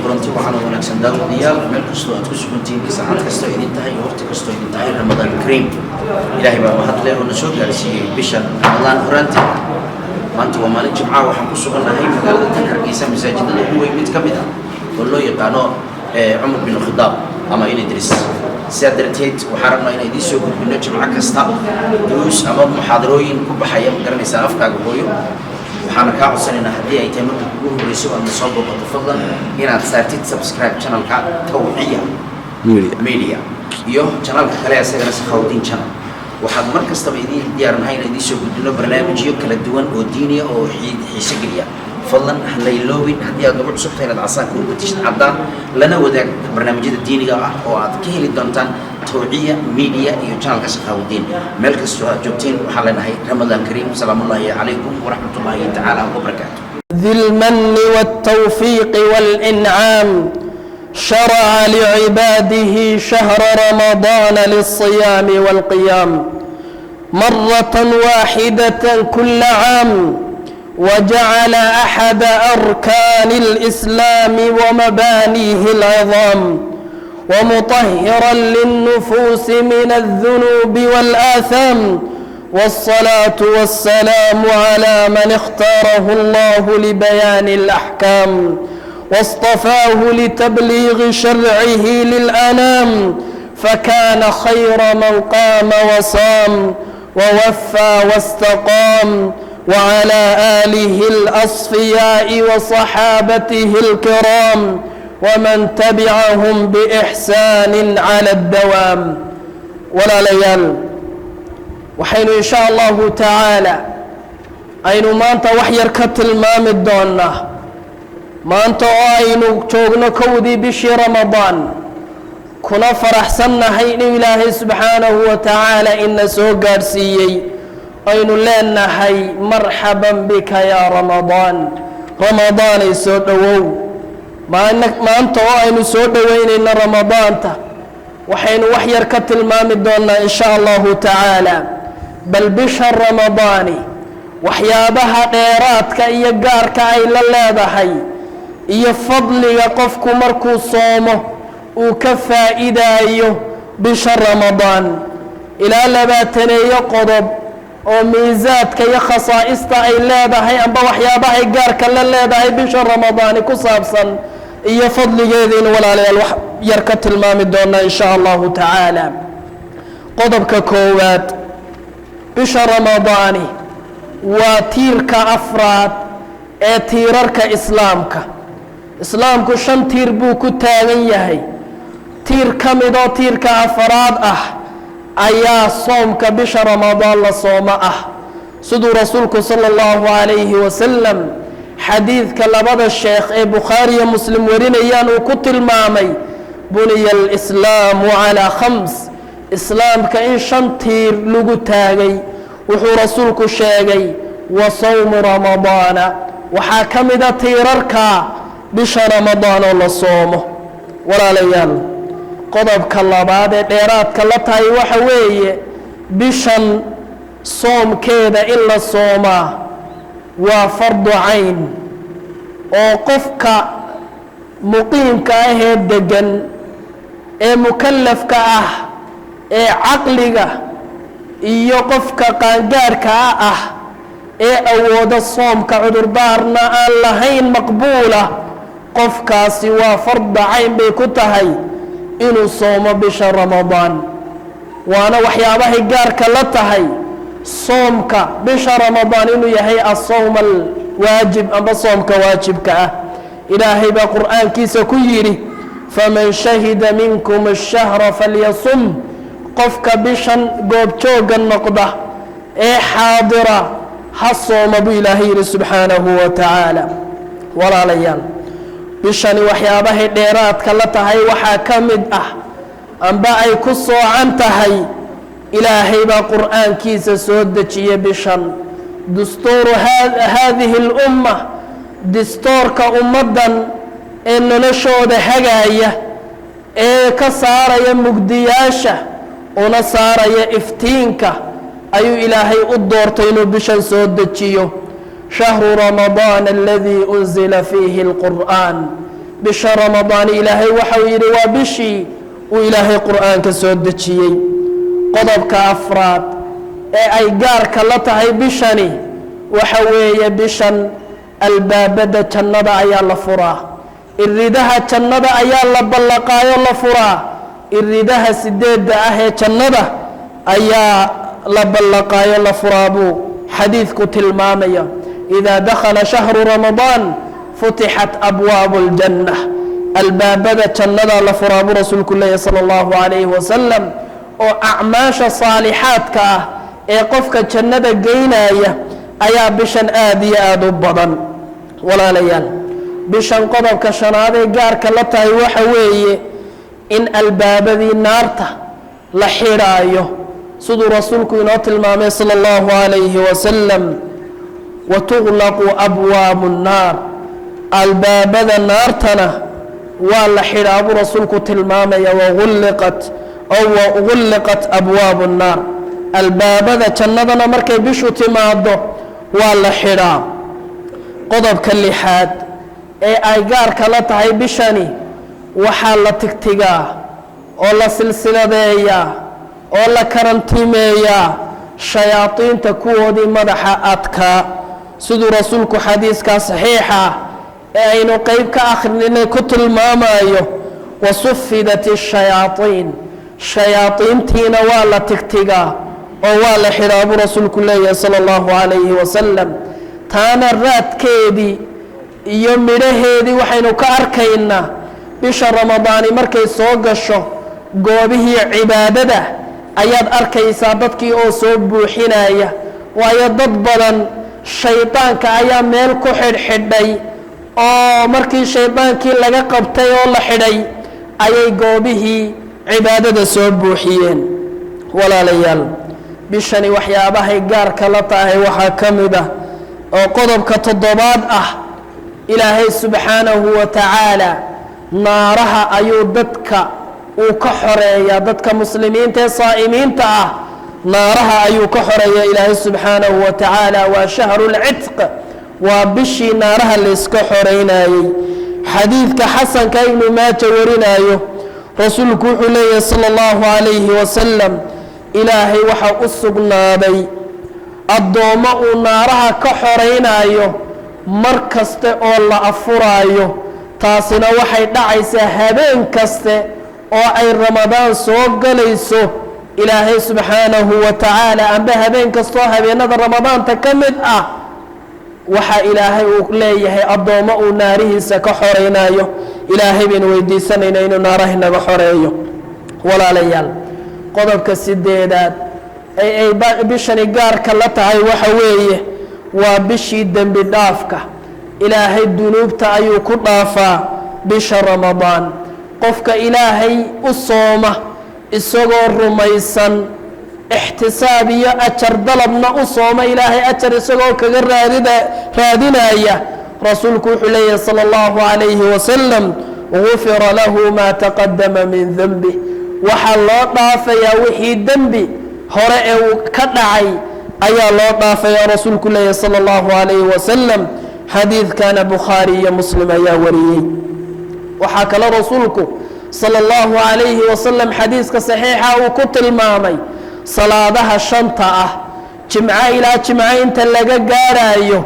Kulanti waxaana wanaagsan, daawadayaal, meel kastoo aad ku sugantihiin, saacad kastoo idin tahay iyo waqti kastoo idin tahay, Ramadaan Kariim. Ilaahay baa mahad leh oo na soo gaarsiiyey bisha Ramadaan horaanteeda. Maanta waa maalin Jimcaha. Waxaan ku sugannahay magaalada tan Hargeysa, masaajidada ugu weyn mid ka mid ah oo loo yaqaano Cumar bin Khadaab ama In Idris. Sidaa darteed waxaan rabnaa inaan idiin soo gudbino jimco kasta duruus ama muxaadarooyin ku baxaya, ma garanaysaa, afkaaga hooyo. Waxaana kaa codsanaynaa, haddii ay tahay marka kugu horreyso aadna soo booqato, fadlan inaad saartid subscribe channelka Tawciya Media iyo channelka kale isagana Sakhawdiin Channel. Waxaad mar kastaba idiin diyaarnahay inaan idiin soo gudbino barnaamijyo kala duwan oo diiniya oo xiise geliya. Fadlan ha iloobin, haddii aad nagu cusubtahay, inaad casaanka u bedeshid caddaan, lana wadaag barnaamijyada diiniga ah oo aad ka heli doontaan Tawciya Media iyo channelka Sakhawdiin. Meel kastoo aad joogteen, waxaan leenahay Ramadaan Kariim. Salaamullaahi calaykum waraxmatullaahi tacaala wabarakaatu. ذي المن والتوفيق والإنعام، شرع لعباده شهر رمضان للصيام والقيام مرة واحدة كل عام، وجعل أحد أركان الإسلام ومبانيه العظام، ومطهرا للنفوس من الذنوب والآثام. والصلاة والسلام على من اختاره الله لبيان الأحكام، واصطفاه لتبليغ شرعه للأنام، فكان خير من قام وصام ووفى واستقام، وعلى آله الأصفياء وصحابته الكرام ومن تبعهم بإحسان على الدوام. Walaalayaal, waxaynu insha Allahu tacaala aynu maanta wax yar ka tilmaami doonaa, maanta oo aynu joogno 1dii bishii Ramadaan, kuna faraxsannahay inuu Ilaahay subxaanahu wa tacaala ina soo gaadhsiiyey, aynu leenahay: marxaban bika yaa Ramadaan, Ramadaanay soo dhowow. Maanta oo aynu soo dhoweynayno Ramadaanta, waxaynu wax yar ka tilmaami doonaa insha Allahu tacaala bal bisha Ramadaani waxyaabaha dheeraadka iyo gaarka ay la leedahay iyo fadliga qofku markuu soomo uu ka faa'iidaayo bisha Ramadaan, ilaa 20-eeyo qodob oo miisaadka iyo khasaa'ista ay leedahay amba waxyaabahay gaarka la leedahay bisha Ramadaani ku saabsan iyo fadligeediinu, walaalayaal, wax yar ka tilmaami doonaa insha Allahu tacaala. Qodobka koowaad, bisha Ramadaani waa tiirka afraad ee tiirarka Islaamka. Islaamku shan tiir buu ku taagan yahay. Tiir ka midoo tiirka afraad ah ayaa soomka bisha Ramadaan la soomo ah, siduu Rasuulku sala Allahu calayhi wasalam xadiidka labada sheekh ee Bukhaariyo Muslim warinayaan uu ku tilmaamay: buniya alislaamu calaa khams, Islaamka in shan tiir lagu taagay. Wuxuu Rasuulku sheegay: wa sawmu Ramadaana. Waxaa ka mida tiirarka bisha Ramadaan oo la soomo. Walaalayaal, qodobka labaad ee dheeraadka la tahay waxa weeye, bishan soomkeeda in la soomaa waa fardu cayn oo qofka muqiimka ahee degan ee mukalafka ah ee caqliga iyo qofka qaangaarhka ah ee awooda soomka, cudurdaarna aan lahayn maqbuula, qofkaasi waa farda cayn bay ku tahay inuu soomo bisha Ramadaan. Waana waxyaabahay gaarka la tahay soomka bisha Ramadaan inuu yahay asowm alwaajib amba soomka waajibka ah. Ilaahay baa Qur'aankiisa ku yidhi: faman shahida minkum ashahra falyasum. Qofka bishan goobjoogga noqda ee xaadira ha sooma, buu Ilaahay yidhi subxaanahu wa tacaala. Walaalayaal, bisha Ramadaani Bishani waxyaabahay dheeraadka la tahay waxaa ka mid ah amba ay ku soocan tahay, Ilaahay baa Qur'aankiisa soo dejiyey bishan. Dastuuru haadihi alumma, distoorka ummaddan ee noloshooda hagaaya ee ka saaraya mugdiyaasha una saaraya iftiinka, ayuu Ilaahay u doortay inuu bishan soo dejiyo. Shahru Ramadaan aladii unzila fiihi alqur'aan, bisha Ramadaan Ilaahay waxau yidhi waa bishii uu Ilaahay Qur'aanka soo dejiyey. Qodobka afraad ee ay gaarka la tahay bishani waxa weeye, bishan albaabada jannada ayaa la furaa, iridaha jannada ayaa la ballaqaayo la furaa, iridaha sideedda ah ee jannada ayaa la ballaqaayo la furaa buu xadiidku tilmaamaya. Idaa dakhala shahru Ramadaan futixat abwaabu اljanna, albaabada jannada la furaa buu Rasuulku leeyahy sala allahu calayhi wasalam, oo acmaasha saalixaadka ah ee qofka jannada geynaya ayaa bishan aada iyo aada u badan. Walaalayaal, bishan qodobka shanaad ee gaarka la tahay waxa weeye in albaabadii naarta la xidhaayo, siduu Rasuulku inoo tilmaamay sala allahu calayhi wasalam: watuglaqu abwaabu nnaar, albaabada naartana waa la xidhaa buu Rasuulku tilmaamaya. Wagulliqat oo wagulliqat abwaabu nnaar, albaabada jannadana markay bishu timaado waa la xidhaa. Qodobka lixaad ee ay gaarka la tahay bishani, waxaa la tigtigaa oo la silsiladeeyaa oo la karantimeeyaa shayaadiinta kuwoodii madaxa adkaa, siduu Rasuulku xadiiskaa saxiixa ah ee aynu qeyb ka akhrinay ku tilmaamayo: wasufidat ashayaaiin, shayaadiintiina waa la tigtigaa oo waa la xidhaa buu Rasuulku leeyahay sala allahu calayhi wasalam. Taana raadkeedii iyo midhaheedii waxaynu ka arkaynaa bisha Ramadaani markay soo gasho, goobihii cibaadada ayaad arkaysaa dadkii oo soo buuxinaya, waayo dad badan shaydaanka ayaa meel ku xidhxidhay, oo markii shaydaankii laga qabtay oo la xidhay ayay goobihii cibaadada soo buuxiyeen. Walaalayaal, bishani waxyaabahay gaarka la tahay waxaa ka mid ah oo qodobka toddobaad ah, Ilaahay subxaanahu wa tacaala naaraha ayuu dadka uu ka xoreeyaa. Dadka muslimiinta ee saa'imiinta ah naaraha ayuu ka xoreeyaa Ilaahay subxaanahu wa tacaala. Waa shahru lcitq, waa bishii naaraha layska xoreynayey. Xadiidka xasanka Ibnu Maaja warinayo, Rasuulku wuxuu leeyahay sala allahu calayhi wasalam: Ilaahay waxaa u sugnaaday addoommo uu naaraha ka xoreynayo mar kaste oo la afuraayo. Taasina waxay dhacaysaa habeen kaste oo ay Ramadaan soo galayso. Ilaahay subxaanahu wa tacaala, amba habeen kastoo habeenada Ramadaanta ka mid ah, waxaa Ilaahay uu leeyahay addoommo uu naarihiisa ka xoreynayo. Ilaahay baynu weydiisanaynaa inuu naaraha inaga xoreeyo. Walaalayaal, qodobka sideedaad ee ay bishani gaarka la tahay waxa weeye waa bishii dembi dhaafka. Ilaahay dunuubta ayuu ku dhaafaa bisha Ramadaan. Qofka Ilaahay u sooma isagoo rumaysan ixtisaab iyo ajar dalabna u sooma, Ilaahay ajar isagoo kaga raadinaya, Rasuulku wuxuu leeyahay sala allahu calayhi wasalam: gufira lahu maa taqadama min denbi, waxaa loo dhaafayaa wixii dembi hore ee uu ka dhacay ayaa loo dhaafayaa, Rasuulku leeyahay sala allahu calayhi wasalam. Xadiidkana Bukhaari iyo Muslim ayaa wariyey. Waxaa kaloo Rasuulku sala allahu calayhi wasalam xadiiska saxiixa uu ku tilmaamay salaadaha shanta ah, jimco ilaa jimco inta laga gaadhaayo,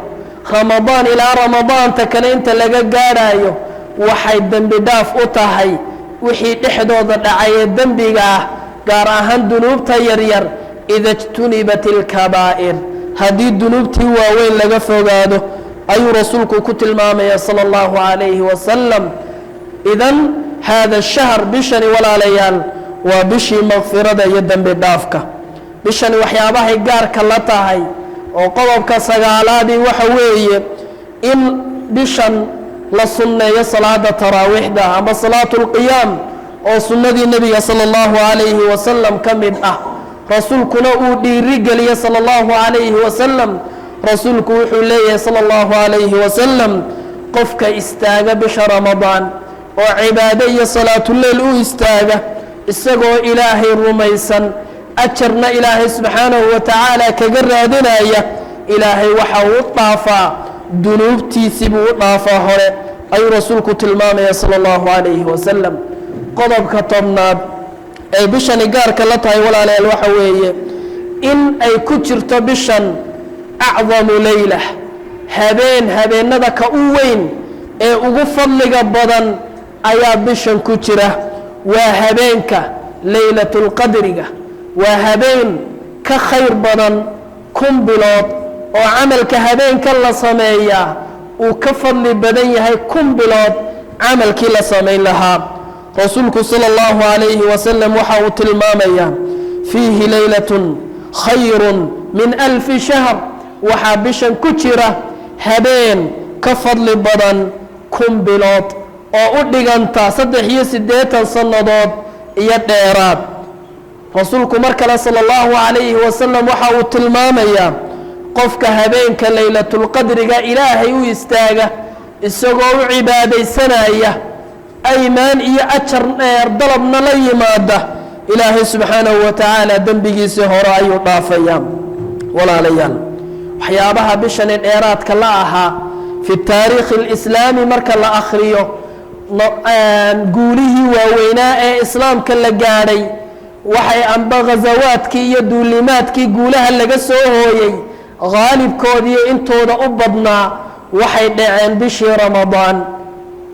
Ramadaan ilaa Ramadaanta kale inta laga gaadhaayo, waxay dembi dhaaf u tahay wixii dhexdooda dhacay ee dembiga ah, gaar ahaan dunuubta yaryar, ida jtunibat ilkabaa'ir, haddii dunuubtii waaweyn laga fogaado, ayuu Rasuulku ku tilmaamaya sala allahu calayhi wasalam. Idan haada shahr, bishani walaalayaal, waa bishii makfirada iyo dembi dhaafka. Bishani waxyaabahay gaarka la tahay oo qodobka sagaalaadii waxa weeye in bishan La sunneeyo salaada taraawiixda ama salaatu lqiyaam, oo sunnadii nebiga sala allahu calayhi wasalam ka mid ah, rasuulkuna uu dhiiri geliye sala allahu calayhi wasalam. Rasuulku wuxuu leeyahay sala allahu calayhi wasalam: qofka istaaga bisha Ramadaan oo cibaado iyo salaatuleyl u istaaga, isagoo Ilaahay rumaysan, ajarna Ilaahay subxaanahu wa tacaala kaga raadinaya, Ilaahay waxa uu u dhaafaa dunuubtiisii buu u dhaafaa hore, ayuu rasuulku tilmaamaya sala allahu calayhi wasalam. Qodobka 10aad ee bishani gaarka la tahay, walaalayaal, waxa weeye in ay ku jirto bishan acdamu leyla, habeen habeenada ka u weyn ee ugu fadliga badan ayaa bishan ku jira. Waa habeenka leylatulqadriga. Waa habeen ka khayr badan 1000 bilood, oo camalka habeenka la sameeyaa uu ka fadli badan yahay 1000 bilood camalkii la samayn lahaa. Rasuulku sala allahu calayhi wasalam waxa uu tilmaamayaa: fiihi leylatun khayrun min alfi shahr. Waxaa bishan ku jira habeen ka fadli badan 1000 bilood, oo u dhiganta 83 sannadood iyo dheeraad. Rasuulku mar kale sala allahu calayhi wasalam waxa uu tilmaamayaa qofka habeenka leylatulqadriga Ilaahay u istaaga, isagoo u cibaadaysanaya, aymaan iyo ajar dheer dalabna la yimaada, Ilaahay subxaanahu wa tacaala dembigiisii hore ayuu dhaafayaa. Walaalayaal, waxyaabaha bishani dheeraadka la ahaa fi taariikhi alislaami marka la akhriyo, guulihii waaweynaa ee islaamka la gaadhay, waxay amba ghasawaadkii iyo duulimaadkii guulaha laga soo hooyey, khaalibkoodiiyo intooda u badnaa waxay dhaceen bishii Ramadaan,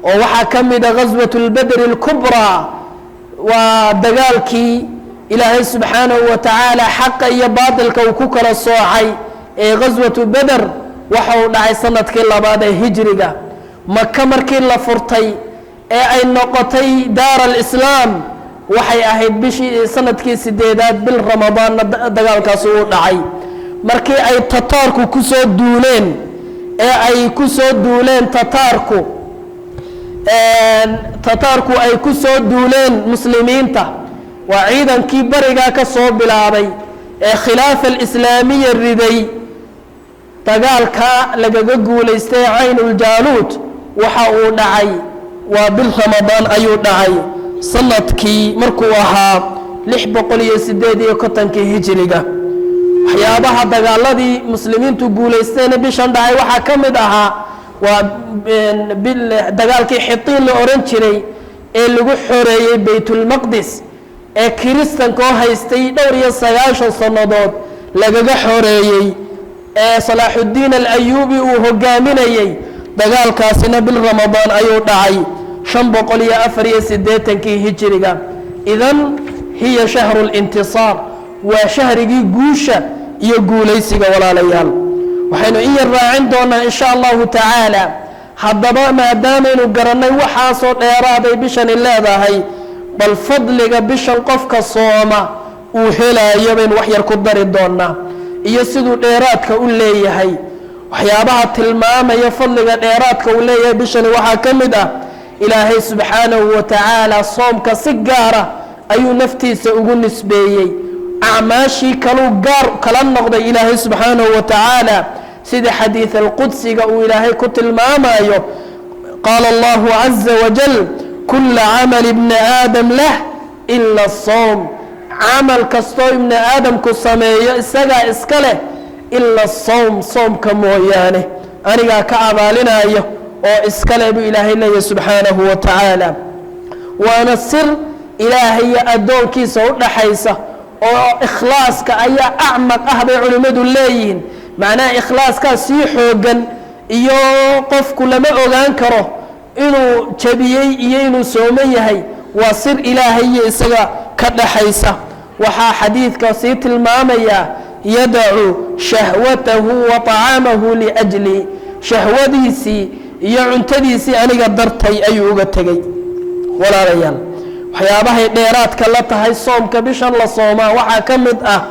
oo waxaa ka mida ghaswat lbedri alkubraa. Waa dagaalkii Ilaahay subxaanahu wa tacaala xaqa iyo baatilka uu ku kala soocay ee ghaswatu Beder. Waxa uu dhacay sanadkii labaad ee hijriga. Maka markii la furtay ee ay noqotay daar alislaam, waxay ahayd bishii sanadkii sideedaad, bil Ramadaanna dagaalkaasi uu dhacay. Markii ay Tataarku ku soo duuleen, ee ay ku soo duuleen Tataarku ay ku soo duuleen muslimiinta, waa ciidankii berigaa ka soo bilaabay ee khilaafa alislaamiya riday. Dagaalkaa lagaga guulaystay Caynuljaaluud waxa uu dhacay waa bil Ramadaan ayuu dhacay, sanadkii markuu ahaa 658-kii hijriga. Waxyaabaha dagaaladii muslimiintu guulaysteena bishan dhacay waxaa ka mid ahaa waa dagaalkii Xitiin la ohan jiray ee lagu xoreeyey Baytulmaqdis, ee kiristanka oo haystay dhowr iyo sagaashan sannadood lagaga xoreeyey, ee Salaaxuddiin Alayuubi uu hogaaminayey. Dagaalkaasina bil Ramadaan ayuu dhacay, 584-kii hijriga. Idan hiya shahru lintisaar, waa shahrigii guusha iyo guulaysiga. Walaalayaal, waxaynu in yar raacin doonaa insha allahu tacaala. Haddaba, maadaamaynu garannay waxaasoo dheeraaday bishani leedahay, bal fadliga bishan qofka sooma uu helaayo baynu wax yar ku dari doonaa, iyo siduu dheeraadka u leeyahay. Waxyaabaha tilmaamaya fadliga dheeraadka uu leeyahay bishani waxaa ka mid ah, Ilaahay subxaanahu wa tacaala soomka si gaara ayuu naftiisa ugu nisbeeyey, acmaashii kaluu gaar kala noqday Ilaahay subxaanahu wa tacaala, sida xadiid alqudsiga uu Ilaahay ku tilmaamayo: qaala allahu caza wajal: kula camal ibni aadam lah ila asawm. Camal kastoo ibni aadamku sameeyo isagaa iska leh, ila asawm, soomka mooyaane, anigaa ka abaalinayo oo iska leh, buu Ilaahay leeyahy subxaanahu wa tacaala. Waana sir Ilaahay iyo addoonkiisa u dhaxaysa, oo ikhlaaska ayaa acmaq ah, bay culimmadu leeyihiin. Macnaha ikhlaaskaa sii xoogan, iyo qofku lama ogaan karo inuu jabiyey iyo inuu sooman yahay. Waa sir Ilaahay iyo isaga ka dhaxaysa. Waxaa xadiidka sii tilmaamayaa: yadacu shahwatahu wa طacaamahu liأjli, shahwadiisii iyo cuntadiisii aniga dartay ayuu uga tegey. Walaalayaal, waxyaabahay dheeraadka la tahay soomka bishan la soomaa waxaa ka mid ah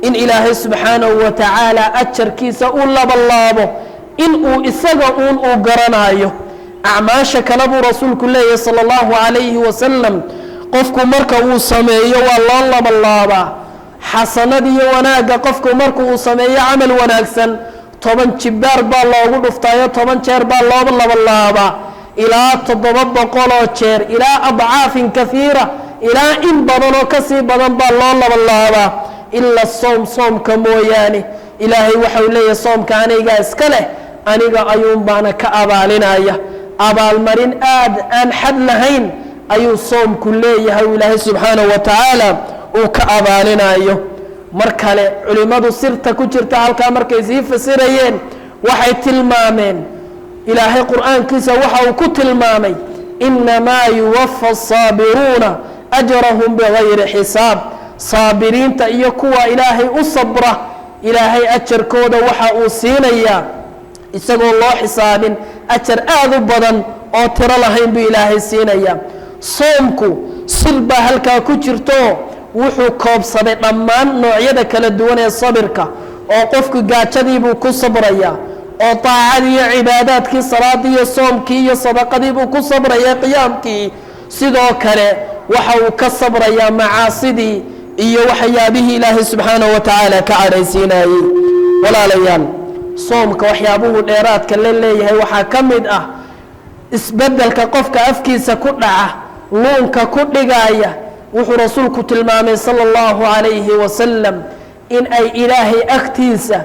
in Ilaahay subxaanahu wa tacaala ajarkiisa u labalaabo, in uu isaga uun uu garanayo. Acmaasha kale buu Rasuulku leeyahay sala allahu calayhi wasalam, qofku marka uu sameeyo waa loo labalaabaa xasanad iyo wanaagga. Qofku marka uu sameeyo camal wanaagsan, 10 jibaar baa loogu dhuftaayo, 10 jeer baa loo labalaabaa, ilaa 700 jeer, ilaa adcaafin kahiira, ilaa in badan oo kasii badan baa loo labalaabaa, ila soom, soomka mooyaane. Ilaahay waxau leeyahay, soomka anigaa iska leh, aniga ayuun baana ka abaalinaya. Abaalmarin aad aan xad lahayn ayuu soomku leeyahay, uu Ilaahay subxaanahu wa tacaala uu ka abaalinayo. Mar kale culimmadu sirta ku jirta halkaa markay sii fasirayeen, waxay tilmaameen Ilaahay Qur'aankiisa waxa uu ku tilmaamay: "Inamaa yuwafa asaabiruuna ajrahum bigayri xisaab." Saabiriinta iyo kuwa Ilaahay u sabra, Ilaahay ajarkooda waxa uu siinayaa isagoo loo xisaabin. Ajar aada u badan oo tiro lahayn buu Ilaahay siinayaa. Soomku sir baa halkaa ku jirto. Wuxuu koobsaday dhammaan noocyada kala duwan ee sabirka, oo qofku gaajadiibuu ku sabrayaa, oo daacadii iyo cibaadaadkii, salaadii iyo soomkii iyo sadaqadiibuu ku sabrayaa, qiyaamkii. Sidoo kale waxa uu ka sabrayaa macaasidii iyo waxyaabihii Ilaahay subxaanahu wa tacaala ka cadhaysiinayey. Walaalayaal, soomka waxyaabuhu dheeraadka la leeyahay waxaa ka mid ah isbeddelka qofka afkiisa ku dhaca, luunka ku dhigaya. Wuxuu Rasuulku tilmaamay sala allahu calayhi wasalam in ay Ilaahay agtiisa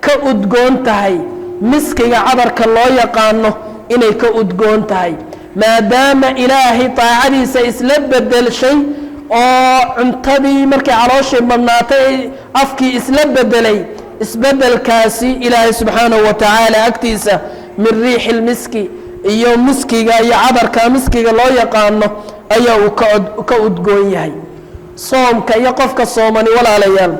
ka udgoon tahay miskiga cadarka loo yaqaano, inay ka udgoon tahay, maadaama Ilaahay daacadiisa isla bedelshay oo cuntadii markay calooshii badnaatay afkii isla bedelay. Isbedelkaasi Ilaahay subxaanahu wa tacaala agtiisa min riixi lmiski iyo miskiga iyo cadarka miskiga loo yaqaano ayaa uu ka udgoon yahay. Soomka iyo qofka soomani, walaalayaal,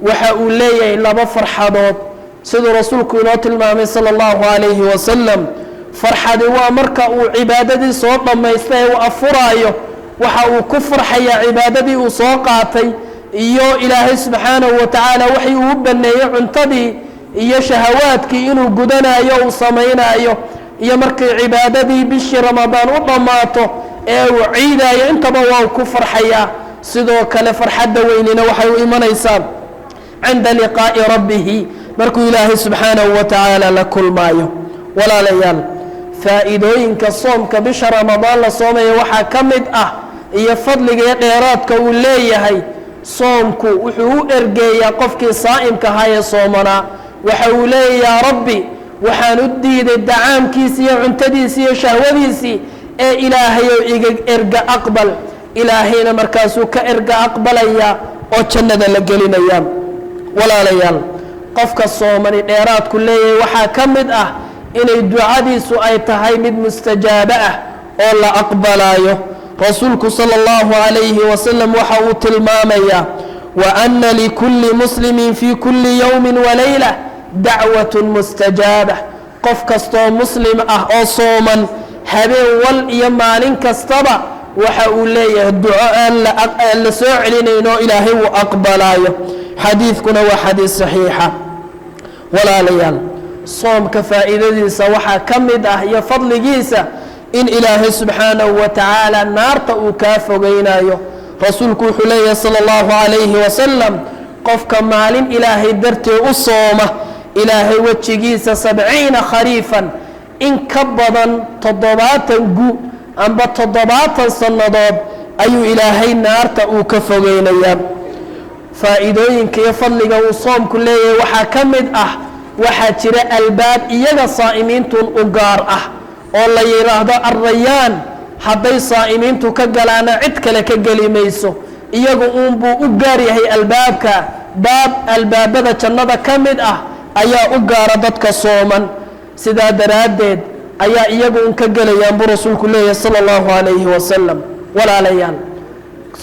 waxa uu leeyahay laba farxadood, siduu Rasuulku inoo tilmaamay sala allahu calayhi wasalam. Farxadi waa marka uu cibaadadii soo dhammaystay ee uu afuraayo. Waxa uu ku farxayaa cibaadadii uu soo qaatay iyo Ilaahay subxaanahu wa tacaala waxay uu baneeyey, cuntadii iyo shahawaadkii inuu gudanayo, uu samaynayo, iyo markay cibaadadii bishii Ramadaan u dhammaato ee uu ciidayo, intaba waa ku farxayaa. Sidoo kale farxadda weynina waxay u imanaysaa cinda liqaa'i rabbihi, markuu Ilaahay subxaanahu wa tacaala la kulmaayo. Walaalayaal, faa'iidooyinka soomka bisha Ramadaan la soomaya waxaa ka mid ah, iyo fadliga iyo dheeraadka uu leeyahay, soomku wuxuu u ergeeyaa qofkii saa'imka ahaa ee soomanaa. Waxa uu leeyahy: "Yaa Rabbi, waxaan u diiday dacaamkiisii iyo cuntadiisii iyo shahwadiisii, ee Ilaahayow iga erga aqbal." Ilaahayna markaasuu ka erga aqbalayaa oo jannada la gelinaya. Walaalayaal, qofka soomani dheeraadku leeyahay waxaa ka mid ah inay ducadiisu ay tahay mid mustajaabo ah oo la aqbalaayo. Rasuulku sala allahu calayhi wasalam waxa uu tilmaamayaa: "Wa ana likulli muslimin fii kulli yowmin walayla dacwatun mustajaaba." Qof kastoo muslim ah oo sooman, habeen wal iyo maalin kastaba waxa uu leeyahay duco aan la soo celinayn oo Ilaahay uu aqbalaayo. Xadiidkuna waa xadiis saxiixa. Walaalayaal, soomka faa'iidadiisa waxaa ka mid ah iyo fadligiisa in Ilaahay subxaanahu wa tacaala naarta uu kaa fogeynayo. Rasuulku wuxuu leeyahay sala allahu calayhi wasalam: qofka maalin Ilaahay dartee u sooma, Ilaahay wejigiisa 70 khariifan, in ka badan 70 gu amba 70 sannadood, ayuu Ilaahay naarta uu ka fogeynayaa. Faa'iidooyinka iyo fadliga uu soomku leeyahay waxaa ka mid ah, waxaa jira albaab iyaga saa'imiintun u gaar ah oo la yidhaahdo Arrayaan. Hadday saa'imiintu ka galaana, cid kale ka geli mayso, iyagu uunbuu u gaar yahay albaabka. Baab albaabada jannada ka mid ah ayaa u gaara dadka sooman. Sidaa daraaddeed ayaa iyagu un ka gelayaan, buu Rasuulku leeyahay sala allahu calayhi wasalam. Walaalayaal,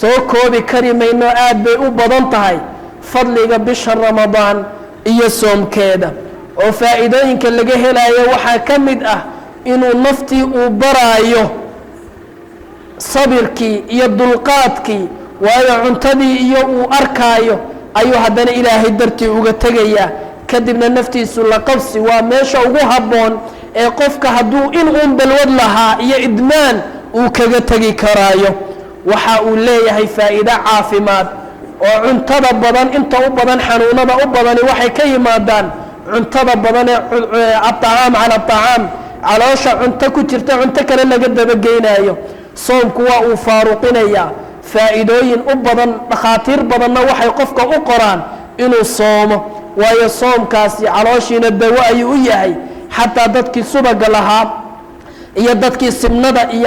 soo koobi kari mayno, aad bay u badan tahay fadliga bisha Ramadaan iyo soomkeeda, oo faa'iidooyinka laga helayo waxaa ka mid ah inuu naftii uu baraayo sabirkii iyo dulqaadkii, waayo cuntadii iyo uu arkaayo ayuu haddana Ilaahay dartii uga tegayaa. Kadibna naftiisu la qabsi waa meesha ugu habboon. Ee qofka hadduu in uun balwad lahaa iyo idmaan uu kaga tegi karaayo, waxa uu leeyahay faa'iido caafimaad oo cuntada badan. Inta u badan xanuunada u badani waxay ka yimaadaan cuntada badan ee aطacaam cala aطacaam, caloosha cunto ku jirta cunto kale laga dabageynaayo. Soomku waa uu faaruqinayaa faa'iidooyin u badan. Dhakhaatiir badanna waxay qofka u qoraan inuu soomo, waayo soomkaasi calooshiina dawo ayuu u yahay, xataa dadkii subaga lahaa iyo dadkii simnada iyo